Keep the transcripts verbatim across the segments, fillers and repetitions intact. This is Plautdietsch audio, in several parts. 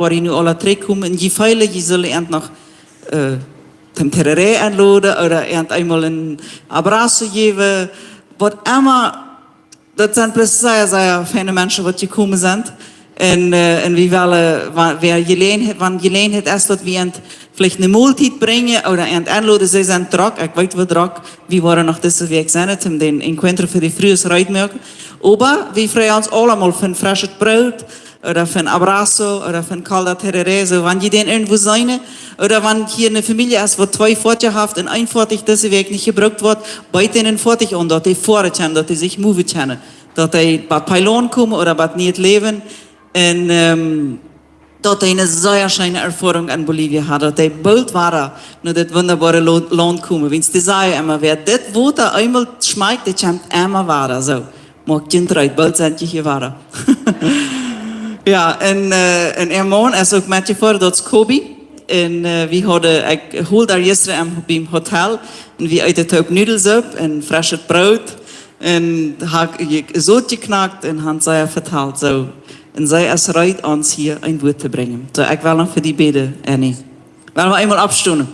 woaren nu aula trigjkomen un jie feelen, jie sellen an noch äh, toom Tereré enloden ooda an eemol een abrazo jäwen, waut emma. Daut sent bloos sea, sea feine Menschen, waut jekomen sent. Un, äh, un wie wellen, wa- wäa Jeläajenheit, wan Jeläajenheit es, daut wie an veleicht eene Moltiet brinjen ooda an enloden, see sent drock, ekj weet, woo drock, wie woaren noch dise Wäakj sennen, om dän Encuentro fa de Frues reed moaken. Oba wie freien ons aulawäajen von freschet Broot ooda von abrazo ooda von caldo tereré, soo, wan jie dän irjentwua seenen, ooda wan hia eene Famielje es, waut twee Foatieja haft un een Foatich dise Wäakj nich jebrukt woat, bieet an een Foatich aun, daut dee foaren kjennen, daut dee sikj moven kjennen, daut dee bie Pylon komen ooda bie Nieet Läwen. Un, ähm, daut dee eene sea scheene Erfoarunk en Bolivien hauden, daut dee boolt wieren no dit wundaboare Lo- Launt komen. Wiels dee säden emma, wäa dit Wota eemol schmakjt, dee kjemt emma wada. Soo, moakt junt reed, boolt sent jie hia wada. Jo, un, äh, un äa Maun es uk metjefoaren, daut es Kobi. Un, äh, wie hauden, ekj hold doa jistren aum, biem Hotel. Un wie eeten toop Nudelsupp un freschet Broot. Un haft je- Sot jeknackt un haft see vetalt. Soo, un see es reed, ons hia een Wuat to brinjen. Soo, ekj well noch fa die bäden, Annie. Wellen wie eemol oppstonen?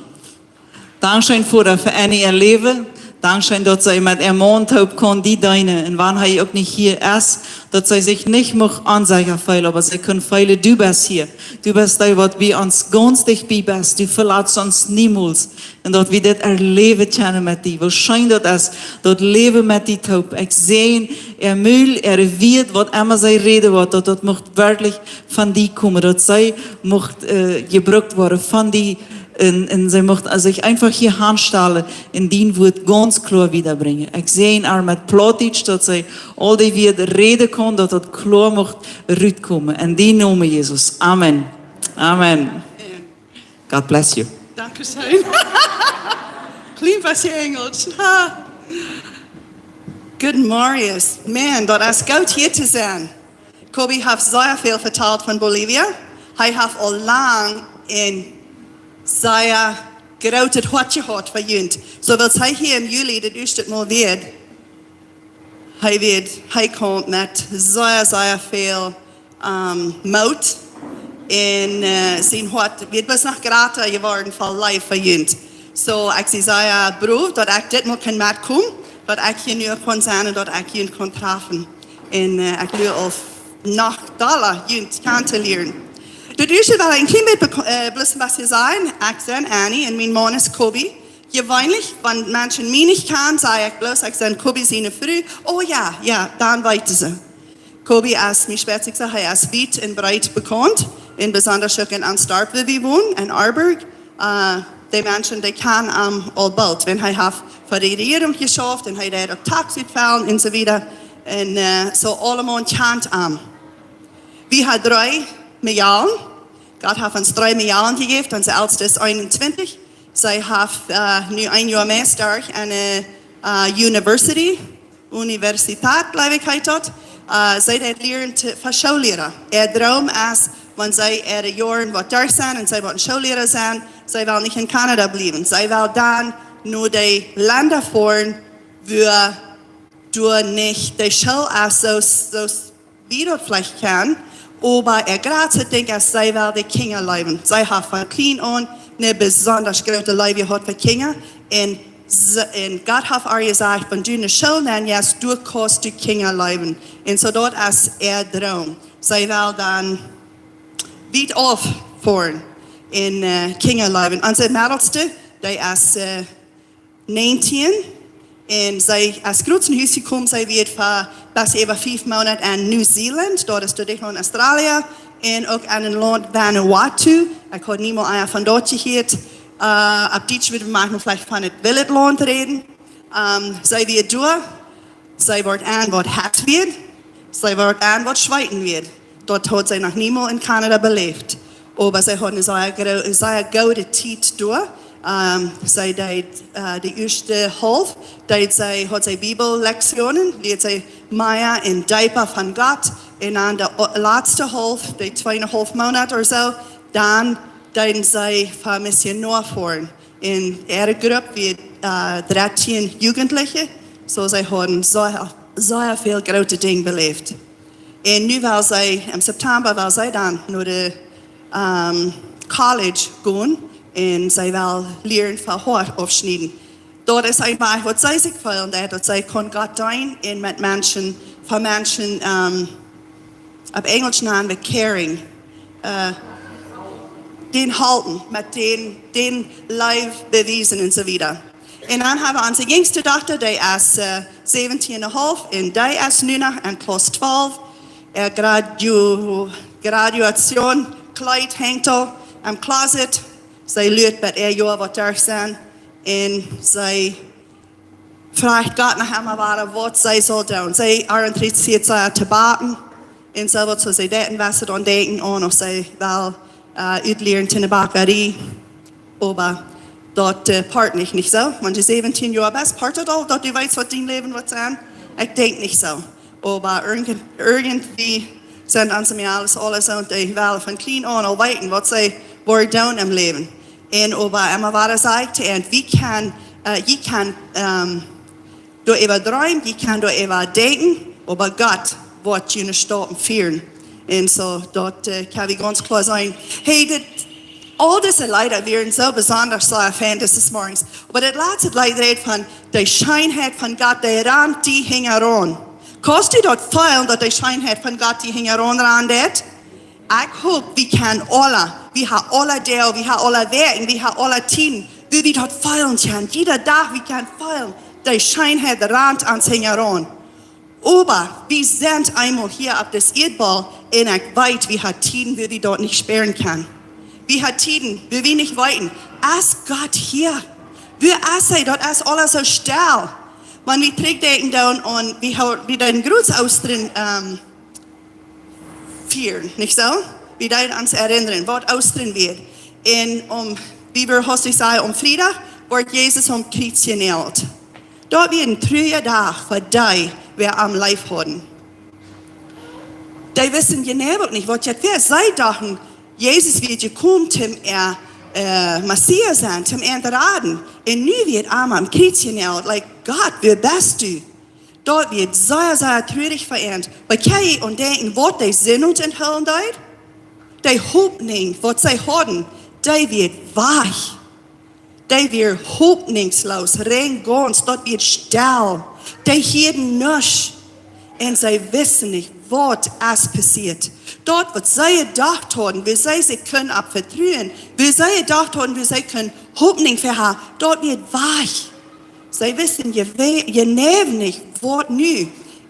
Dankscheen, Voda, fa Annie äa Läwen. Dankscheen, daut see met äa Maun toop kaun die deenen. Un wan hee uk nich hia es, daut see sikj nich mucht onsecha feelen, oba see kaun feelen, du best hia. Du best dee, waut bie ons gaunz dicht bie best. Du velatst ons niemols. Un daut wie dit erläwen kjennen met die. Woo scheen daut es, daut Läwen met die toop. Ekj säajen äa Mul, äare Wieed, waut emma see räden woat, daut daut mucht werkjlich von die komen, daut see mucht, äh, jebrukt woaren von die, un, un see mucht sikj eefach hia hanstalen un dien Wuat gaunz kloa wiedabrinjen. Ekj säajen äa met Plautdietsch, daut see aul dee Wieed räden kaun, daut daut kloa mucht rutkomen. En dienen Nomen, Jesus. Amen. Amen. God bless you. Dankscheen. Kjlien bät Enjelsch. Ha. Good morning. Maun, daut es goot hia to sennen. Kobi haft sea väl vetalt von Bolivien. Hee haft aul lang een sea grootet Hoat jehaut fa junt. Soo daut hee hia em Juli daut ieeschte Mol wia, hee wia, hee kjeem met sea, sea väl, ähm, Moot. Un, äh, sien Hoat wia bloos noch jrata jeworden fa Leew fa junt. Soo, ekj sie sea, äh, froo, daut ekj dit Mol kunn metkomen, daut ekj hia nu kunn sennen un daut ekj junt kunn träfen. Un, äh, ekj lua opp noch dolla junt kjanen to lieren. Daut ieeschte well ekj een kjlien bät beko- äh, bloos waut sajen. Ekj sie Annie un mien Maun es Kobi. Jeweenlich, wan Menschen mie nich kjanen, saj ekj bloos, ekj sie Kobi siene Fru. Oh jo, jo, dan weeten see. Kobi es, mie spieet sikj soo, hee es wiet un breet bekaunt. Un besonda uk en Anstalt, wua wie wonen, en Arborg. Äh, de Menschen, dee kjanen am aul boolt. Wiels hee haft fa de Rejierunk jeschauft un hee deed uk Taxen utfaulen un soo wieda. Un, äh, soo aulemaun kjant am. Wie haben dree Mejalen. Gott haft ons dree Mejalen jejäft. Onse elste es eenuntwintich. See haft, äh, nu een Joa Meista aun de, äh, University, Universität, jleew ekj, heet daut. Äh, see deit lieren to, fa Schoolliera. Äa Droom es, wan see äare Joaren waut derch sent un see woat Schoolliera sennen, see well nich en Kanada bliewen. See well dan no de Lenda foaren, wua doa nich de School es, soo, soo wie daut veleicht kjanen, oba äa jratstet Dinkj es, see well de Kjinja leewen. See haft von kjlien aun eene besonda groote Leew jehaut fa Kjinja. Un see, un Gott haft äa jesajcht, wan du no School jeist, doa kaust du Kjinja leewen. Un soo daut es äa Droom. See well dan wiet auf foaren un, äh, Kjinja leewen. Onse Meddelste, dee es, äh, näajentieen. Un see es jrod no Hus jekomen, see wia fa best äwa fief Moonat en New Zealand, daut es doa dicht aun Australien, un uk en een Launt Vanuatu. Ekj haud niemols ea von daut jehieet. Äh, opp Dietsch wudd wie veleicht von daut wille Launt räden. Ähm, see wia doa, see wort en waut heet wia, see wort en waut schweeten wia. Daut haud see noch niemols en Kanada beläft. Oba see haud eene sea gro-, eene sea goode Tiet doa. Ähm, see deed, äh, de ieeschte Halft, deed see, haud see Bibellektionen, lieed see mea un deepa von Gott. Un aun de o-, latste Halft, de tweeunhaulf Moonat ooda soo, dan deeden see fa Missionoa foaren. Un äare Grupp wia, äh, dartieen Jugendliche, soo see hauden sea, sea väl groote Dinja beläft. Un nu well see, em September well see dan no de, um, College gonen un see well lieren fa Hoat aufschnieden. Daut es eefach waut see sikj feelen deed, daut see kunn Gott deenen un met Menschen, fa Menschen, um, opp Enjelsch nanen wie caring, uh, dän halpen, met dän, dän Leew bewiesen un soo wieda. Un dan hab wie onse jinjste Dochta, dee es, uh, säwentieen un haulf, un dee es nu noch en Klass twalf. Äa gradu-, Graduationskjleet henjt aul em Closet. See luat bat äa Joa woat derch sennen. Un see fruacht Gott noch emma wada, waut see saul doonen. See interesseet sikj sea to backen. Un see woat, soo see deed, west aun denkjen, oh, noch see well, uh, utlieren to eene Backerie. Oba daut, uh, poat nich, nich soo? Wan du säwentieen Joa best, poat daut aul, daut du weetst, waut dien Läwen woat sennen? Ekj denkj nich soo. Oba irjent-, irjentwie sent onse Mejales aula soo, un dee wellen von kjlien aun aul weeten, waut see woaren doonen em Läwen. Un oba emma wada saj ekj to an, wie kjennen, uh, jie kjennen, um, doaräwa dreemen, jie kjennen doaräwa denkjen, oba Gott woat june Staupen fieren. Un soo, daut, uh, kjenn wie gaunz kloa sennen. Hey, dit, aul dise Leeda wieren soo besonda, soo fein, dit es morjens. Oba daut latste Leet rät von de Scheenheit von Gott, dee rant die hinjaraun. Kaust du daut feelen, daut de Scheenheit von Gott die hinjaraun rant? Ekj hop, wie kjennen aula, wie haben aula Doag, wie haben aula Wäakjen, wie haben aula Tieden, wua wie daut feelen kjennen. Jieda Dach, wie kjennen feelen, de Scheenheit rant ons hinjaraun. Oba wie sent eemol hia opp dise Ieedbaul un ekj weet, wie haben Tieden, wua wie daut nich spieren kjennen. Wie haben Tieden, wua wie nich weeten, es Gott hia? Wua es hee? Daut es aules soo stell. Wan wie trigjdenkjen dan aun, wie haben, wie deeden Grootoostren, um, fieren, nich soo? Wie deeden ons erinnren, waut Oostren wia. Un om, wie wie haustich säden, om Friedach wort Jesus aum Kjriez jenault. Daut wia een truaja Dach fa dee, waut am leef hauden. Dee wisten jeneiw uk nich, waut daut wia. See dochten, Jesus wia jekomen, om äa, äh, Messias sennen, om an to raden. Un nu wia hee aum Kjriez jenault. Like, Gott, wäa best du? Daut wia sea, sea trurich fa an. Oba kjenn jie aun denkjen, waut dee Sind enthoolen deed? Dee Hopninj, waut see hauden, dee wia wajch. Dee wia hopninjsloos, rein gaunz, daut wia stell. Dee hieeden nuscht. Un see wisten nich, waut es passieet. Daut, waut see jedocht hauden, wua see sikj kunnen opp vetruen, wua see jedocht hauden, wua see kunnen Hopninj fa haben, daut wia wajch. See wisten je-, jeneiw nich, waut nu.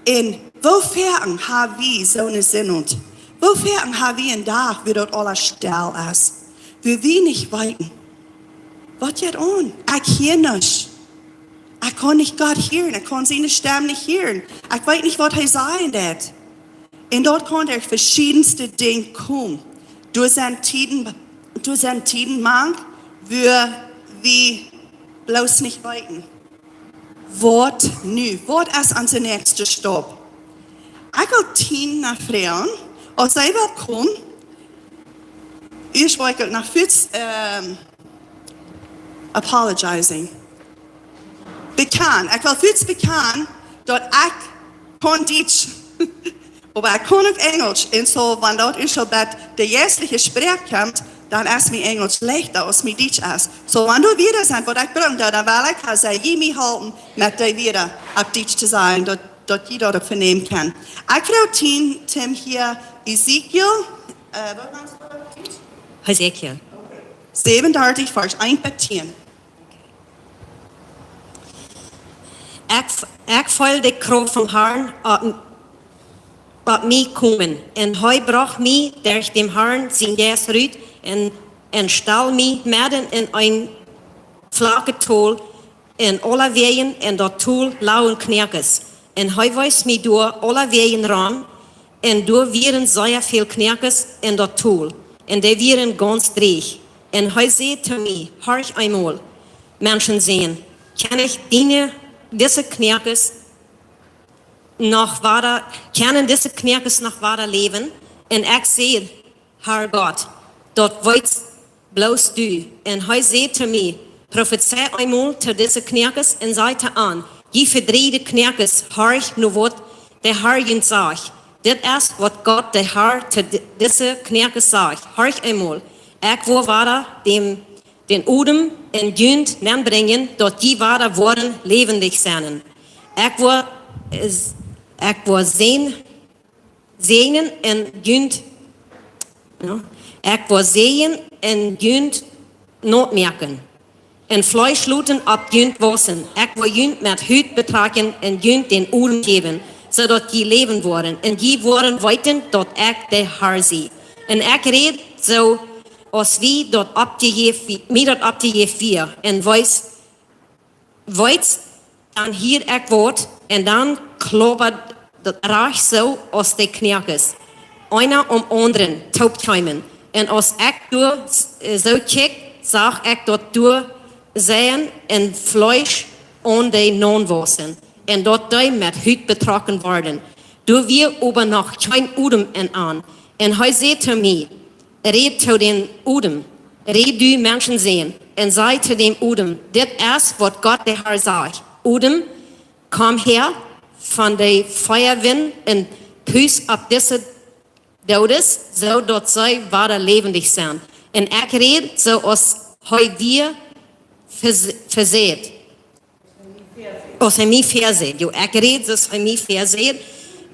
Un woo foaken hab wie soone Sind? Woo foaken hab wie een Dach, wua daut aules stell es? Wua wie nich weeten, waut jeit aun? Ekj hia nuscht. Ekj kaun nich Gott hieren. Ekj kaun siene Stemm nich hieren. Ekj weet nich, waut hee sajen deit. Un daut kaun derch veschiedenste Dinja komen. Doa sent Tieden, doa sent Tieden mank, wua wie bloos nich weeten, waut nu, waut es onse näakjste Stap? Ekj well Tina froagen, aus see well komen. Ieescht well ekj noch fuaz, ähm, apologizing. Bekjanen. Ekj well fuaz bekjanen, daut ekj kaun Dietsch. Oba ekj kaun uk Enjelsch. Un soo, wan daut ieescht soo bie de jeistliche Sproak kjemt, dan es mie Enjelsch leichta aus mie Dietsch es. Soo, wan doa Wieed sent, waut ekj brucken doo, dan well ekj, aus jie mie halpen met dee Wieed opp Dietsch to sajen, daut, daut jie daut uk venämen kjennen. Ekj froag Tina, Tina hia, Hesekiel, äh, waut meenst du opp Dietsch? Hesekiel. Säwenundartich, Varsch eent bat tieen. Ekj, ekj feel de Krauft vom Harn opp, opp mie komen. Un hee brocht mie derch däm Harn sien Jeist rut un, un stald mie medden en een flakjet Tol, un aulawäajen en daut Tol loagen Kjoakjes. Un hee wees mie doa aulawäajen rom, un doa wieren sea väl Kjoakjes en daut Tol, un dee wieren gaunz drieech. Un hee säd to mie: Horch eemol, Menschensän, kjenn ekj diene, dise Kjoakjes noch wada, kjennen dise Kjoakjes noch wada läwen? Un ekj säd: Herr Gott, daut weetst bloos du. Un hee säd to mie: Profezei eemol to dise Kjoakjes un saj to an: Jie vedrieejde Kjoakjes, horcht no waut de Herr junt sajcht. Dit es waut Gott de Herr to di-, dise Kjnäakes sajcht: Horcht eemol, ekj woa wada dän, dän Odem en junt nenbrinjen, daut jie wada woaren läwendich sennen. Ekj woa, ekj woa säajnen, säajnen un junt, jo, ekj woa säajnen un junt notmoaken un Fleesch loten opp junt wausen. Ekj woa junt met Hut betrakjen un junt dän Odem jäwen, soo daut jie läwen woaren. Un jie woaren weeten, daut ekj de Herr sie. Un ekj räd soo, aus wie daut oppjejäft, mie daut oppjejäft wia. Un weetst, weetst, dan hieed ekj waut, un dan klaubad daut rajcht soo aus de Kjnäakes, eena aum aundren, toop kjeemen. Un aus ekj doa s-, soo kjikjt, sach ekj daut doa Säajnen un Fleesch aun dee naunwausen, un daut dee met Hut betrocken worden. Doa wia oba noch kjeen Odem en an. Un hee säd to mie: Räd to dän Odem, räd, du Menschensän, un saj to dän Odem: Dit es waut Gott de Herr sajcht: Odem, komm häa von de Fiawent un pust opp dise Doodes, soo daut see wada läwendich sent. Un ekj räd soo aus hee wia, aus hee mie väasäd. Jo, ekj räd soo aus hee mie väasäd.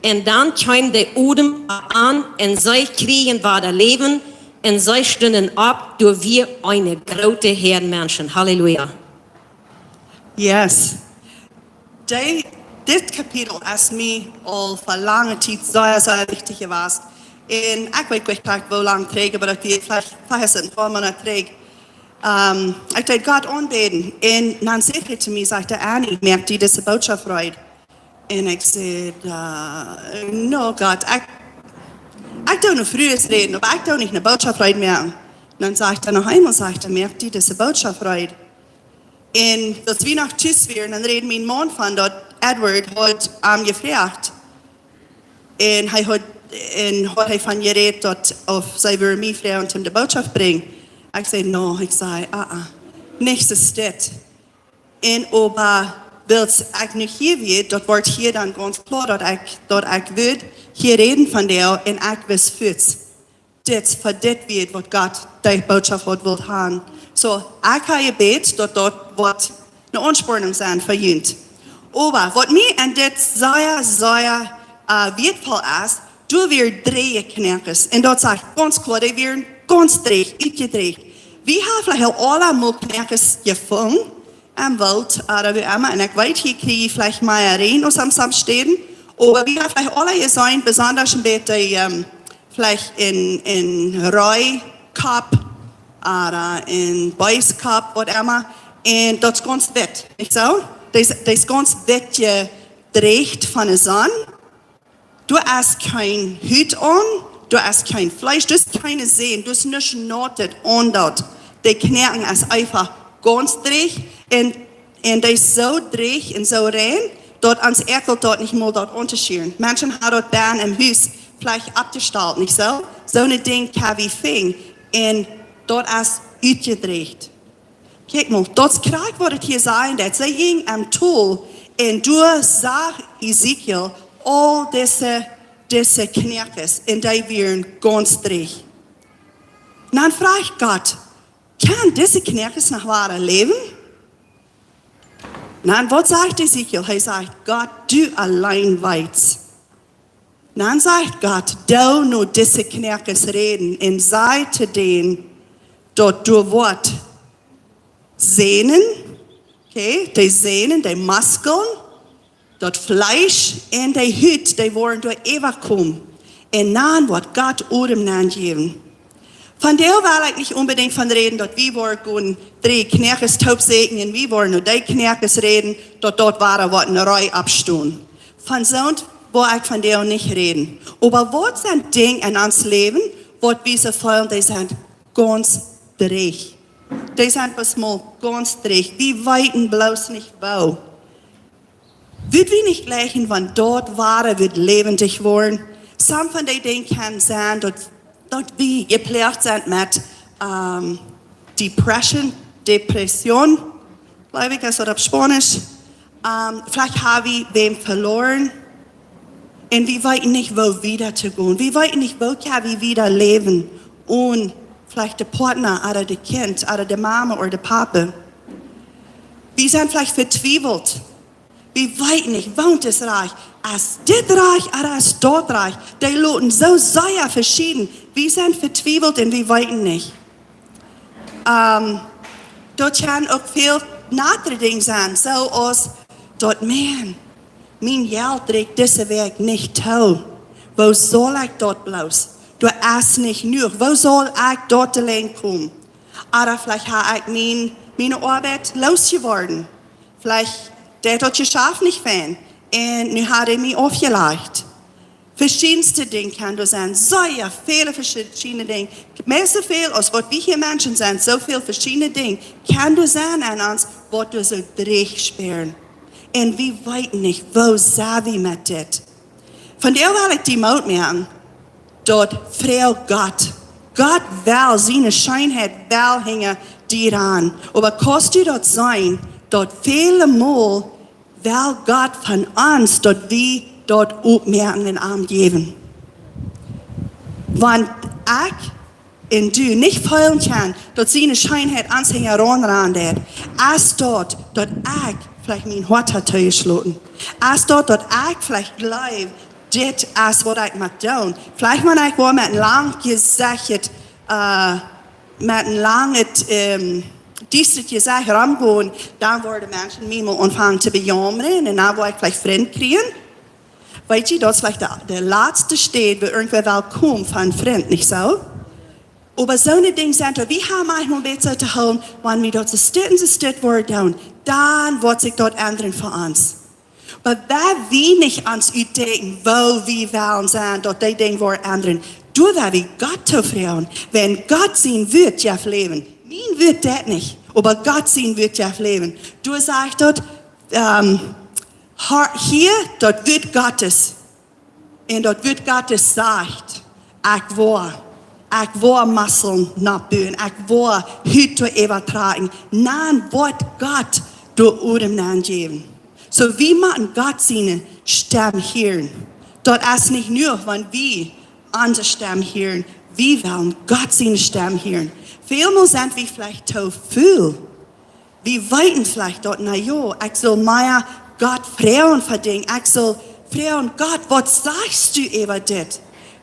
Un dan kjeem de Odem an un see kjrieejen wada Läwen un see stunden opp. Doa wia eene groote Häad Menschen. Halleluja. Yes. De, dit Kapitel es mie aul fa lange Tiet sea, sea wichtich jewast. Un ekj weet nich krakjt woo lang trigj, oba daut wia veleicht, veleicht es daut een poa Moonat trigj. Ehm, ekj deed Gott aunbäden. Un dan säd hee to mie, sajcht hee: Annie, moakt die dise Bootschoft reed? Un ekj säd: "Eh, no, Gott, ekj, ekj doo no Frues räden, oba ekj doo nich ne Bootschoft reed moaken." Dan sajcht hee noch eemol, sajcht hee: "Moakt die dise Bootschoft reed?" Un aus wie noch tus wieren, dan räd mien Maun von daut Edward haud am jefroacht. Un hee haud, un haud hee von jerät daut auf see wudden mie froagen toom de Bootschoft brinjen. Ekj säd: "No," ekj säd, "ah, ah, nich soo steit." Un oba wiels ekj nu hia wia, daut wort hia dan gaunz kloa daut ekj, daut ekj wudd hia räden von dee un ekj wist fuaz, dit, fa dit wia waut Gott de Bootschoft haud wult han. Soo, ekj ha jebät daut daut woat ne Aunspornunk sennen fa junt. Oba waut mie aun dit sea, sea, eh, wieetvoll es, doa wieren dree Kjnäakes. Un daut sajcht gaunz kloa, dee wieren gaunz drieech, utjedrieecht. Wie haben veleicht aul aule mol Kjnäakes jefungen em Woolt, ooda wua emma. Un ekj weet, hia kjrie jie veleicht mea Räajen aus aun some Städen. Oba wie haben veleicht aule jeseenen, besonda een bät, ehm, veleicht een, een Reekopp ooda een Beestkopp, waut emma. Un daut es gaunz witt, nich soo? Daut es, daut es gaunz witt jedrieecht von de Sonn. Doa es kjeen Hut aun, doa es kjeen Fleesch, doa es kjeene Sän, doa es nuscht Nautet aun daut. De Kjnoaken es eefach gaunz drieech un, un dee es soo drieech un soo rein, daut ons äakjelt daut nich mol daut auntoschieren. Menschen haben daut dan em Hus veleicht oppjestalt, nich soo? Soone Dinja kjenn wie finjen. Un daut es utjedrieecht. Kjikj mol, daut es krakjt waut et hia sajcht, daut see jinjen aum Tol un doa sach Ezekiel aul dise, dise Kjnoakes un dee wieren gaunz drieech. Dan froagt Gott: "Kjennen dise Kjnoakes noch wada läwen?" Dan waut sajcht Ezekiel? Hee sajcht: "Gott, du auleen weetst." Dan sajcht Gott: "Doo no dise Kjnoakes räden un saj to dän, daut doa woat Sänen," okay, dee Sänen, dee Muskjlen, daut Fleesch un dee Hut, dee woaren doa äwakomen. Un dan woat Gott Odem nenjäwen. Vondoag well ekj nich onbedinjt von räden daut wie woaren gonen dree Kjnoakes toop säkjen un wie woaren no dee Kjnoakes räden, daut doa wada woat ne Ree oppstonen. Von soont woa ekj vondoag nich räden. Oba waut sent Dinja en ons Läwen, waut wie soo feelen, dee sent gaunz drieech? Dee sent bloos mol gaunz drieech. Wie weeten bloos nich woo. Wudd wie nich jleichen, wan daut wada wudd läwendich woaren? Some von dee Dinja kjennen sennen daut, daut wie jeploagt sent met, ehm, Depression, Depression, jleew ekj, es daut opp Spaunisch. Ehm, veleicht hab wie wäm veloaren. Un wie weeten nich, woo wieda to gonen. Wie weeten nich, woo kjenn wie wieda läwen. Un veleicht de Partner, ooda de Kjint, ooda de Mama ooda de Papa. Wie sent veleicht vetwiewelt. Wie weeten nich, woont es rajcht. Es dit rajcht ooda es daut rajcht? Dee loten soo sea veschieden. Wie sent vetwiewelt un wie weeten nich. Ähm, daut kjennen uk väl nodre Dinja sennen, soo aus daut: "Maun, mien Jelt rieekjt dise Wäakj nich too. Woo saul ekj daut bloos? Daut es nich jenuach. Woo saul ekj doa aula aunkomen? Ooda veleicht hab ekj mien, miene Oabeit loosjeworden. Veleicht deed daut Jeschaft nich fein. Un nu haft hee mie aufjelajcht." Veschiedenste Dinja kjennen doa sennen. Soo väle veschiedne Dinja. Mea soo väl aus waut wie hia Menschen sent, soo väl veschiedne Dinja kjennen doa sennen aun ons, waut wie soo dreech spieren. Un wie weeten nich, woo sent wie met dit. Vondoag well ekj die Moot moaken, daut froag Gott. Gott well, siene Scheenheit well hinja die aun. Oba kaust du daut seenen, daut väle Mol well Gott von ons, daut wie daut opmoaken un am jäwen? Wan ekj un du nich feelen kjennen, daut siene Scheenheit ons hinjaraun rant, es daut, daut ekj veleicht mien Hoat ha toojeschloten. Es daut, daut ekj veleicht jleew, dit es waut ekj mott doonen. Veleicht wan ekj woa met een lang Jesecht, äh, met een langet, ähm, diestret Jesecht romgonen, dan woaren Menschen mie mol aunfangen to bejaumren un dan woa ekj veleicht Frind kjrieen. Weet jie, daut es veleicht de, de latste Städ, wua irjentwäa well komen von Frind, nich soo? Oba soone Dinja sent daut, wie haben eemol bät soo to hoolen, wan wie daut soo stitten, soo stitt woaren doonen, dan woat sikj daut endren fa ons. Oba wan wie nich ons utdenkjen, woo wie wellen sennen, daut dee Dinja woaren endren, doa woa wie Gott too froagen. Wan Gott sien Wuat jeft Läwen, mien Wuat daut nich, oba Gott sien Wuat jeft Läwen. Doa sajcht daut, ähm, ha-, hia daut Wuat Gottes. Un daut Wuat Gottes sajcht: "Ekj woa, ekj woa Muskjlen nopp buen, ekj woa Hut doa äwa trakjen." Dan woat Gott doa Odem nenjäwen. Soo, wie motten Gott siene Stemm hieren. Daut es nich jenuach, wan wie onse Stemm hieren. Wie wellen Gott siene Stemm hieren. Välmol sent wie veleicht too ful. Wie weeten veleicht daut, na jo, ekj saul mea Gott froagen fa Dinja. Ekj saul froagen: "Gott, waut sajchst du äwa dit?"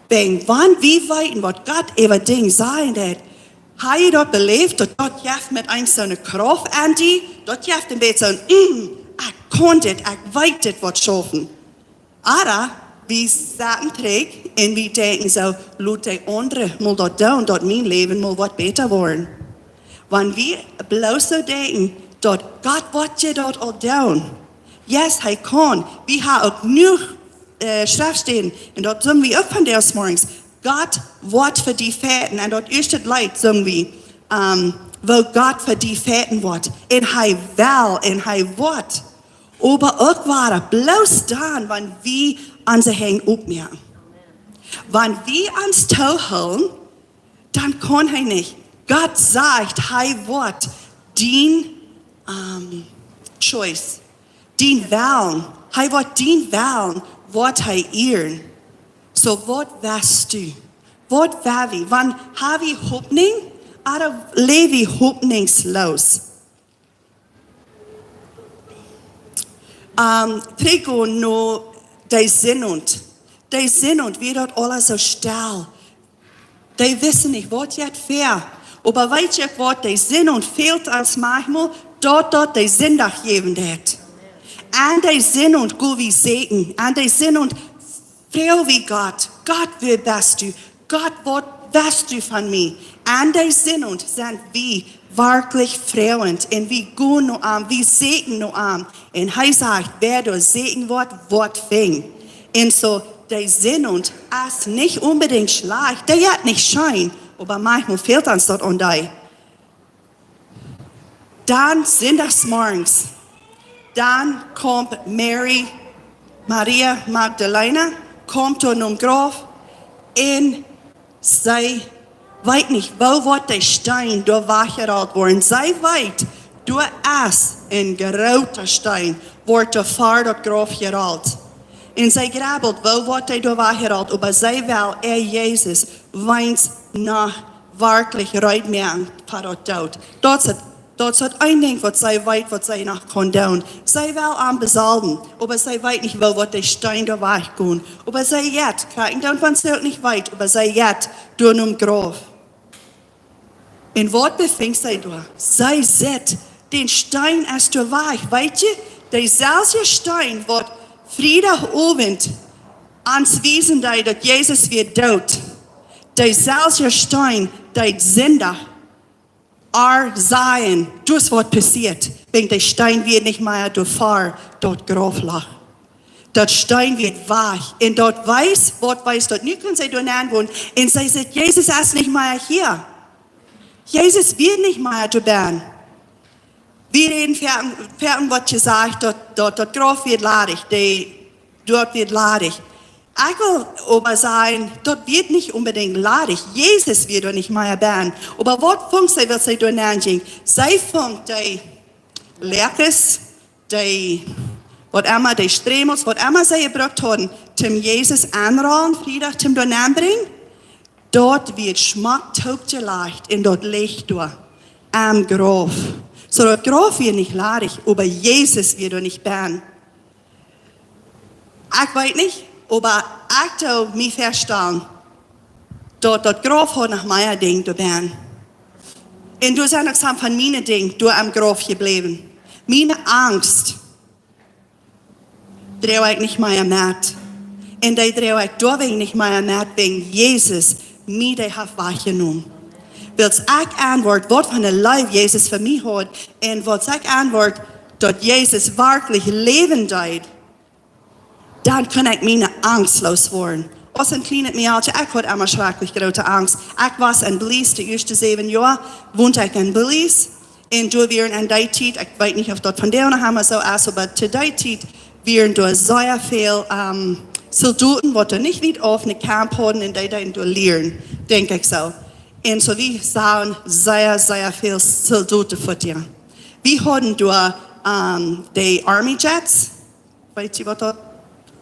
Wan, wan wie weeten, waut Gott äwa Dinja sajcht, daut, hab jie daut beläft, daut daut jeft met eenst soone Krauft aun die, daut jeft een bät soon, mm, ekj kaun dit, ekj weet dit woat schaufen. Ooda wie sitten trigj un wie denkjen soo: "Lot dee aundre mol daut doonen, daut mien Läwen mol woat bäta woaren." Wan wie bloos soo denkjen, daut Gott woat je daut aul doonen. Yes, hee kaun. Wie haben uk jenuach, äh, Schreftstäden, un daut sungen wie uk vondoag zemorjes: "Gott woat fa die fighten." Un daut ieeschte Leet sungen wie, ähm, woo Gott fa die fighten woat. Un hee well, un hee woat. Oba uk woat bloos dan, wan wie onse Henj opmoaken. Wan wie ons toohoolen, dan kaun hee nich. Gott sajcht, hee woat dien, ähm, choice, dien Wellen, hee woat dien Wellen, woat hee ieren. Soo, waut west du? Waut woa wie? Wan ha wie Hopninj, ooda läw wie hopninjsloos? Ähm, trigj gonen no de Sindach. De Sindach, wia daut aules soo stell. Dee wisten nich, waut jeit väa. Oba weet jie waut, de Sindach fält ons maunchmol, daut daut de Sindach jäwen deit. Aun de Sindach go wie säkjen, aun de Sindach froag wie Gott: "Gott, wäa best du? Gott, waut west du von mie?" Aun de Sindach sent wie werkjlich froagend un wie gonen no am, wie säkjen no am. Un hee sajcht: "Wäa doa säkjen woat, woat finjen." Un soo, de Sindach es nich onbedinjt schlajcht, dee es nich scheen, oba maunchmol fält ons daut aun dee. Dan Sindachsmorjes, dan kjemt Mary, Maria Magdalena, kjemt doa nom Grauf un see weet nich, woo woat de Steen doa wajchjerolt woaren. See weet, doa es een groota Steen, woat doa ver daut Grauf jerolt. Un see jrebbelt, woo woat dee doa wajchjerolt, oba see well äa Jesus weens noch werkjlich reed moaken fa daut Doot. Daut es daut, daut es daut eene Dinkj waut see weet, waut see noch kaun doonen. See well am besolwen, oba see weet nich, woo woat de Steen doa wajchgonen. Oba see jeit, krakjt endoont wan see uk nich weet, oba see jeit doa nom Grauf. Un waut befinjt see doa? See sitt, dän Steen es doa wajch. Weet jie, deeselwja Steen waut Friedach Owent ons wiesen deed, daut Jesus wia doot, deeselwja Steen deed Sindach ar sajen, daut es waut passieet, wiels de Steen wia nich mea doa ver daut Grauf lach. Daut Steen wia wajch. Un daut wiest, waut wiest daut? Nu kjennen see doa nenn gonen. Un see sajcht, Jesus es nich mea hia. Jesus wia nich mea doa benn. Wie räden foaken, foaken woat jesajcht, daut, daut, daut Grauf wia ladich, de, daut wia ladich. Ekj well oba sajen, daut wia nich onbedinjt ladich. Jesus wia doa nich mea benn. Oba waut funk see, waut see doa nenn jinkj? See funk dee Läakes, dee, waut emma, dee Strämels, waut emma see jebrukt hauden, toom Jesus aunrollen, Friedach toom doa nenn brinjen, daut wia schmock toopjelajcht un daut lach doa aum Grauf. Soo daut Grauf wia nich ladich, oba Jesus wia doa nich benn. Ekj weet nich, oba ekj doo mie väastalen, daut daut Grauf haud noch mea Dinj doa benn. Un doa sent uk some von miene Dinj doa aum Grauf jebläwen. Miene Angst droag ekj nich mea met. Un dee droag ekj doawäajen nich mea met, wäajen Jesus mie dee haft wajchjenomen. Wiels ekj enwoat, waut fa eene Leew Jesus fa mie haud, un waut ekj enwoat, daut Jesus werkjlich läwen deed, dan kunn ekj miene Angst loos woaren. Aus een kjlienet Mejalkje, ekj haud emma schrakjlich groote Angst. Ekj wia en Belize, de ieeschte säwen Joa wond ekj en Belize. Un doa wieren en dee Tiet, ekj weet nich, auf daut vondoag noch emma soo es, oba to dee Tiet wieren doa sea väl, ähm, Soldoten, waut doa nich wiet auf een Camp hauden un dee deeden doa lieren, denkj ekj soo. Un soo, wie sagen sea, sea väl Soldoten fa die. Wie hauden doa, ähm, de Army Jets. Weet jie, waut daut,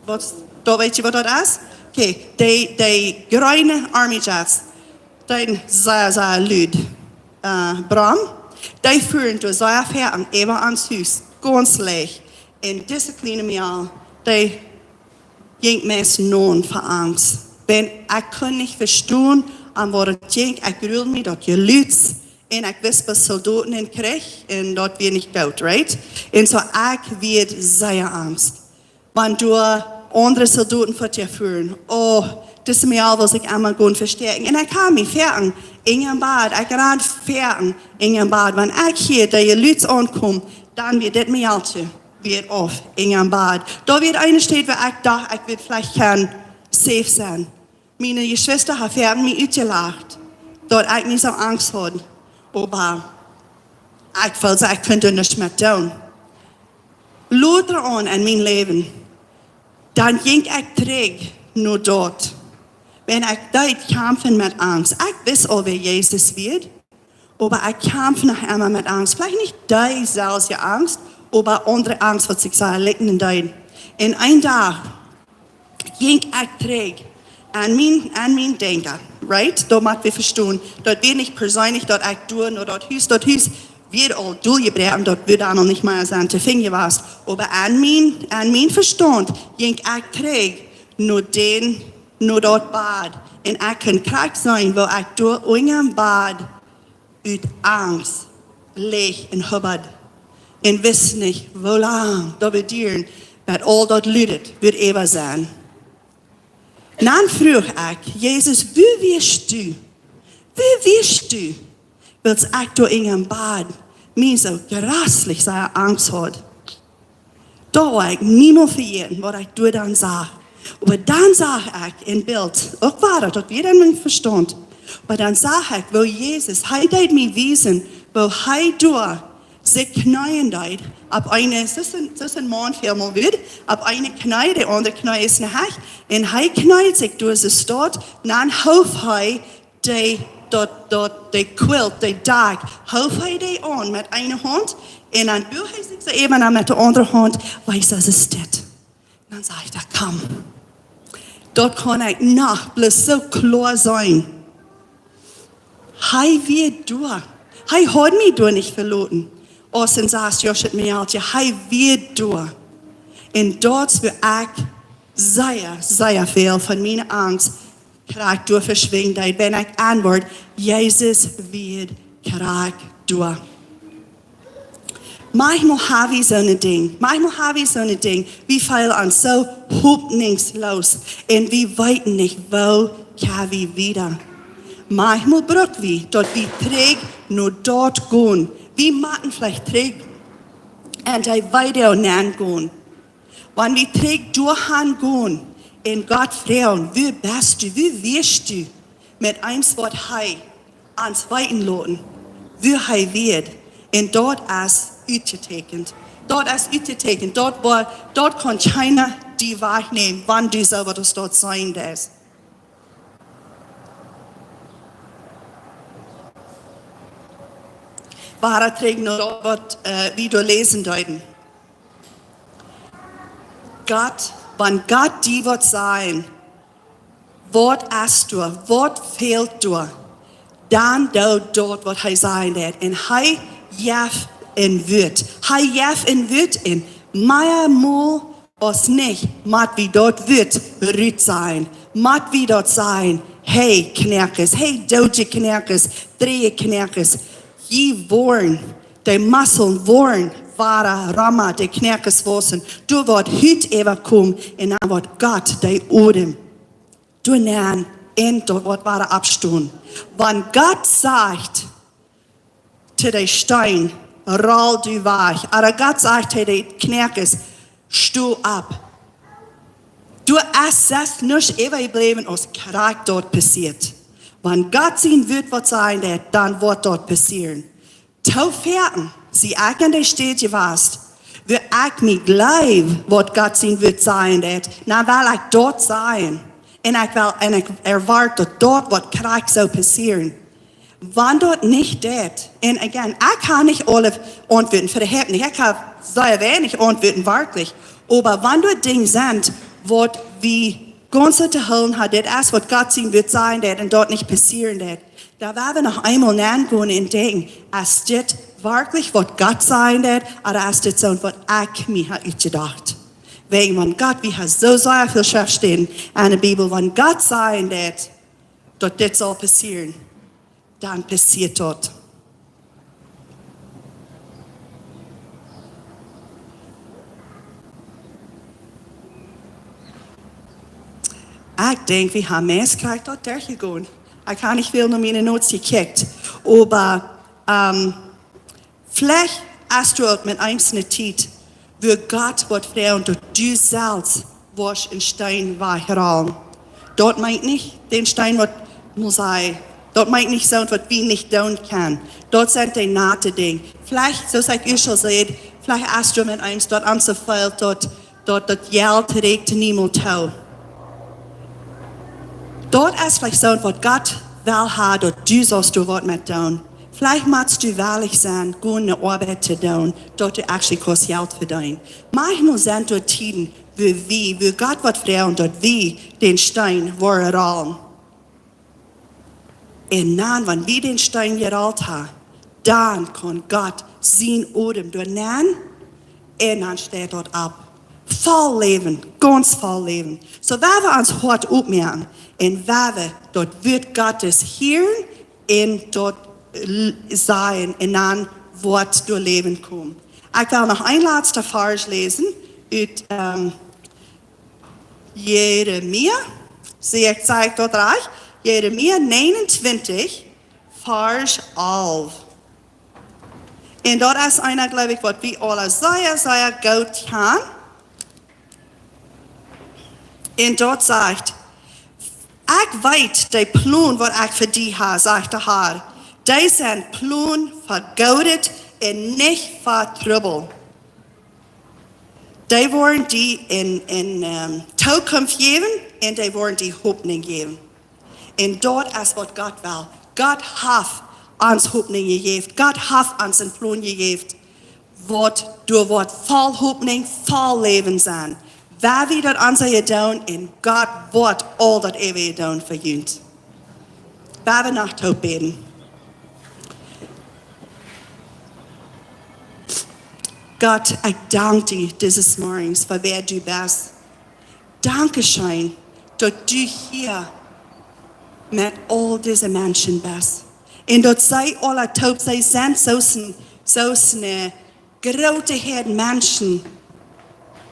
waut, doa weet jie, waut daut es? Okay, dee, dee jreene Army Jets, dee sent sea, sea lud, äh, Bram. Dee fuaren doa sea väa un äwa ons Hus, gaunz leicht. Un dise kjliene Mejal, dee jinkj meist naun ver Angst. Wan ekj kunn nich vestonen, aun waut et jinkj, ekj gruld mie daut Jelud. Un ekj wist, waut Soldoten en Kjrich, un daut wia nich goot, right? Un soo, ekj wia sea angst. Wan doa aundre Soldoten fa die fuaren, oh, dise Mejal wull sikj emma gonen vestäakjen. Un ekj haud mie foaken en een Bad, ekj rand foaken en een Bad. Wan ekj hia dee Jelud aunkom, dan wia dit Mejalkje wia auf en een Bad. Doa wia eene Städ, wua ekj docht, ekj wudd veleicht kjennen safe sennen. Miene Jeschwista haben mie utjelacht, daut ekj nich soo Angst haud. Oba ekj feeld, ekj kunn nuscht met doonen. Lota aun en mien Läwen, dan jinkj ekj trigj no daut, wan ekj deed kjamfen met Angst. Ekj wist aul, wäa Jesus wia. Oba ekj kjamf noch emma met Angst. Veleicht nich deeselwje Angst, oba aundre Angst, waut sikj soo likjnen deed. Un een Dach jinkj ekj trigj aun mien, aun mien Denkjen, right? Daut mott wie vestonen. Daut wia nich perseenlich, daut ekj doa no daut Hus, daut Hus wia aul doljebroaken, daut wudd dan aul nich mea sennen to finjen jewast. Oba aun mien, aun mien Vestaunt jinkj ekj trigj no dän, no daut Bad. Un ekj kunn krakjt seenen, woo ekj doa unja daut Bad ut Angst lach un hubbad un wist nich, woo lang daut wudd dieren, bat aul daut Lud wudd äwa sennen. Dan fruach ekj, Jesus, wua wieescht du? Wua wieescht du? Wiels ekj doa unja daut Bad mie soo jreslich sea Angst haud. Daut woa ekj niemols vejäten, waut ekj doa dan sach. Oba dan sach ekj een Bilt, uk wia daut, daut wia en mien Vestaunt. Oba dan sach ekj, woo Jesus, hee deed mie wiesen, woo hee doa sikj kjneeen deed, opp eene, soo aus een, soo aus een Maun väl mol wudd, opp eene Kjnee, de aundre Kjnee es ne Hecht, un hee kjneed sikj doa soo stoakj, dan hoof hee dee, daut, daut, dee Quilt, dee Dakj, hoof hee dee aun met eene Haunt, un dan buag hee sikj soo äwa met de aundre Haunt, wiels daut es dit. Dan sach ekj, daut Kom, daut kaun ekj noch bloos soo kloa seenen. Hee wia doa. Hee haud mie doa nich veloten. Aus een sas Joschet Mejaltje, hee wia doa. Un daut es wua ekj sea, sea väl von miene Angst krakjt doa veschwinjen deed, wan ekj auntwuad, Jesus wia krakjt doa. Maunchmol ha wie soone Dinj, maunchmol ha wie soone Dinj, wie feelen ons soo hopninjsloos un wie weeten nich, woo kjenn wie wieda. Maunchmol bruck wie, daut wie trigj no doa gonen. Wie motten veleicht trigj en dee Weide nenn gonen. Wan wie trigj doa han gonen un Gott froagen, wua best du, wua wieescht du, met eent waut hee ons weeten loten, wua hee wia. Un daut es utjetäkjent. Daut es utjetäkjent. Daut woat, daut kaun kjeena die wajchnämen, wan du soo waut aus daut seenen deist. Wada trigj no daut waut, äh, wie doa läsen deeden. Gott, wan Gott die waut sajen, waut es doa, waut fält doa, dan doo daut waut hee sajen deit. Un hee jeft een Wuat. Hee jeft een Wuat un mea mol aus nich, mott wie daut Wuat rut sajen. Mott wie daut sajen, hey Kjnakes, hey doodje Kjnakes, dräje Kjnakes, jie woaren, de Muskeln woaren wada romma, de Kjnakes wausen, doa woat Hut äwakomen un dan woat Gott de Odem doa nenn un daut woat wada oppstonen. Wan Gott sajcht to dän Steen, roll die wajch, ooda Gott sajcht to de Kjnakes, sto opp. Doa es selfst nuscht äwajebläwen aus krakjt daut passieet. Wan Gott sien Wuat waut sajen deit, dan woat daut passieren. Too foaken sie ekj en dee Städ jewast, wua ekj mie jleew waut Gott sien Wuat sajen deit, dan well ekj daut sajen. Un ekj well, un ekj erwoat daut daut woat krakjt soo passieren. Wan daut nich deit, un again, ekj kaun nich aule Auntwuaten fa de Hep nich, ekj hab sea weinich Auntwuaten werkjlich, oba wan doa Dinja sent waut wie gaunz soo to hoolen haben, dit es waut Gott sien Wuat sajen deit un daut nich passieren deit, dan woa wie noch eemol nenn gonen un denkjen, es dit werkjlich waut Gott sajen deit, ooda es dit soo waut ekj mie hab utjedocht? Wäajen wan Gott, wie haben soo sea väl Schreftstäden en de Bibel, wan Gott sajen deit, daut dit saul passieren, dan passieet daut. Ekj denkj, wie haben meist krakjt daut derchjegonen. Ekj hab nich väl no miene Notes jekjikjt, oba, ähm, veleicht hast du uk met eenje Tiet, wua Gott woat froagen, daut du selfst woascht een Steen wajchrollen. Daut meent nich dän Steen waut Mose, daut meent nich soo waut wie nich doonen kjennen. Daut sent de nate Dinja. Veleicht, soo aus ekj ieescht aul säd, veleicht hast du met eenje daut aun soo väl daut, daut, daut Jelt rieekjt niemols too. Daut es veleicht soo waut Gott well haben, daut du saust doa waut met doonen. Veleicht motst du wellich sennen, goode Oabeit to doonen, daut du actually kaust Jelt vedeenen. Maunchmol sent doa Tieden, wua wie, wua Gott woat froagen, daut wie dän Steen woaren rollen. Un dan, wan wie dän Steen jerollt haben, dan kaun Gott sien Odem doa nenn un dan steit daut opp. Voll Läwen, gaunz voll Läwen. Soo, woa wie ons Hoat opmoaken un woa wie daut Wuat Gottes hieren un daut l-, sajen un dan woat doa Läwen komen. Ekj well noch een latsta Varsch läsen ut, ähm, Jeremia. See, ekj saj daut rajcht. Jeremia negenuntwintich, Varsch alf. Un daut es eena, jleew ekj, waut wie aule sea, sea goot kjanen. Un daut sajcht: Ekj weet de Plon waut ekj fa die hab, sajcht de Herr. Dee sent Plon fa Goodet un nich fa Trubbel. Dee woaren die eene, eene, ähm, Tookunft jäwen un dee woaren die Hopninj jäwen. Un daut es waut Gott well. Gott haft ons Hopninj jejäft. Gott haft ons een Plon jejäft, waut doa woat voll Hopninj, voll Läwen sennen. Woa wie daut onse doonen, un Gott woat aul daut äwaje doonen fa junt. Woa wie noch toop bäden. Gott, ekj dank die dise Morjes fa wäa du best. Dankscheen, daut du hia met aul dise Menschen best. Un daut see aule toop, see sent soo aus een, soo aus eene groote Häad Menschen,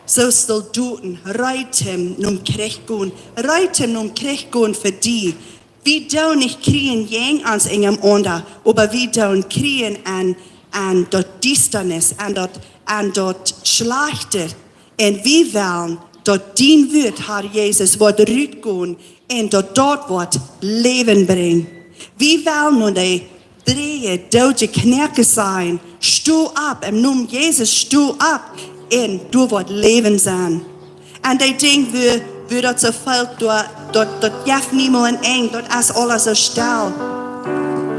soo aus Soldoten, reed toom nom Kjrich gonen, reed toom nom Kjrich gonen fa die. Wie doonen nich kjrieen jäajen ons unjarenaunda, oba wie doonen kjrieen aun, aun daut Diestanis, aun daut, aun daut Schlajchte. Un wie wellen daut dien Wuat, Herr Jesus, woat rutgonen un daut daut woat Läwen brinjen. Wie wellen no de dreeje, doodje Kjnees sajen: Sto opp, em Nomen Jesus, sto opp. Un doa woat Läwen sennen. Un dee Dinj, wua, wua daut soo fält, doa, daut, daut jeft niemols een Enj, daut es aules soo stell.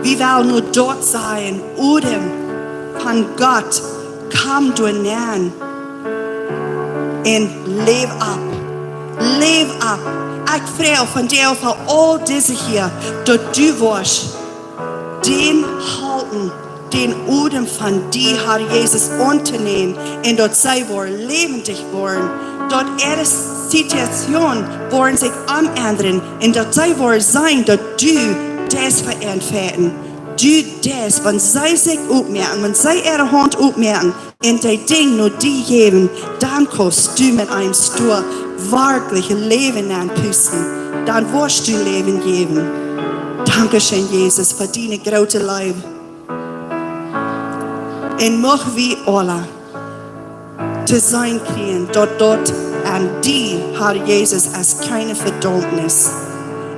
Wie wellen nu doa sajen: Odem von Gott, komm doa nenn un läw opp. Läw opp. Ekj froag vondoag fa aul dise hia, daut du woascht dän halpen, dän Odem von die, Herr Jesus, auntonämen un daut see woaren läwendich woaren, daut äare Situation woaren sikj omendren un daut see woaren seenen, daut du deist fa an fechten. Du deist, wan see sikj oppmoaken, wan see äare Haunt oppmoaken un dee Dinj no die jäwen, dan kaust du met eenem Stoa werkjlich Läwen aunpusten. Dan woascht du Läwen jäwen. Dankscheen, Jesus, fa diene groote Leew. Un mucht wie aule to seenen kjrieen, daut daut aun die, Herr Jesus, es kjeene Vedaumnis.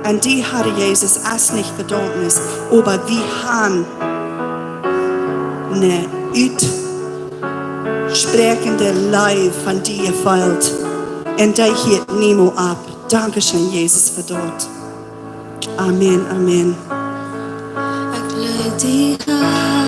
Aun die, Herr Jesus, es nich Vedaumnis, oba wie haben eene utspräakjende Leew von die jefeelt. Un dee hieet niemols opp. Dankscheen, Jesus, fa daut. Amen, amen. Ekj leew die, Herr.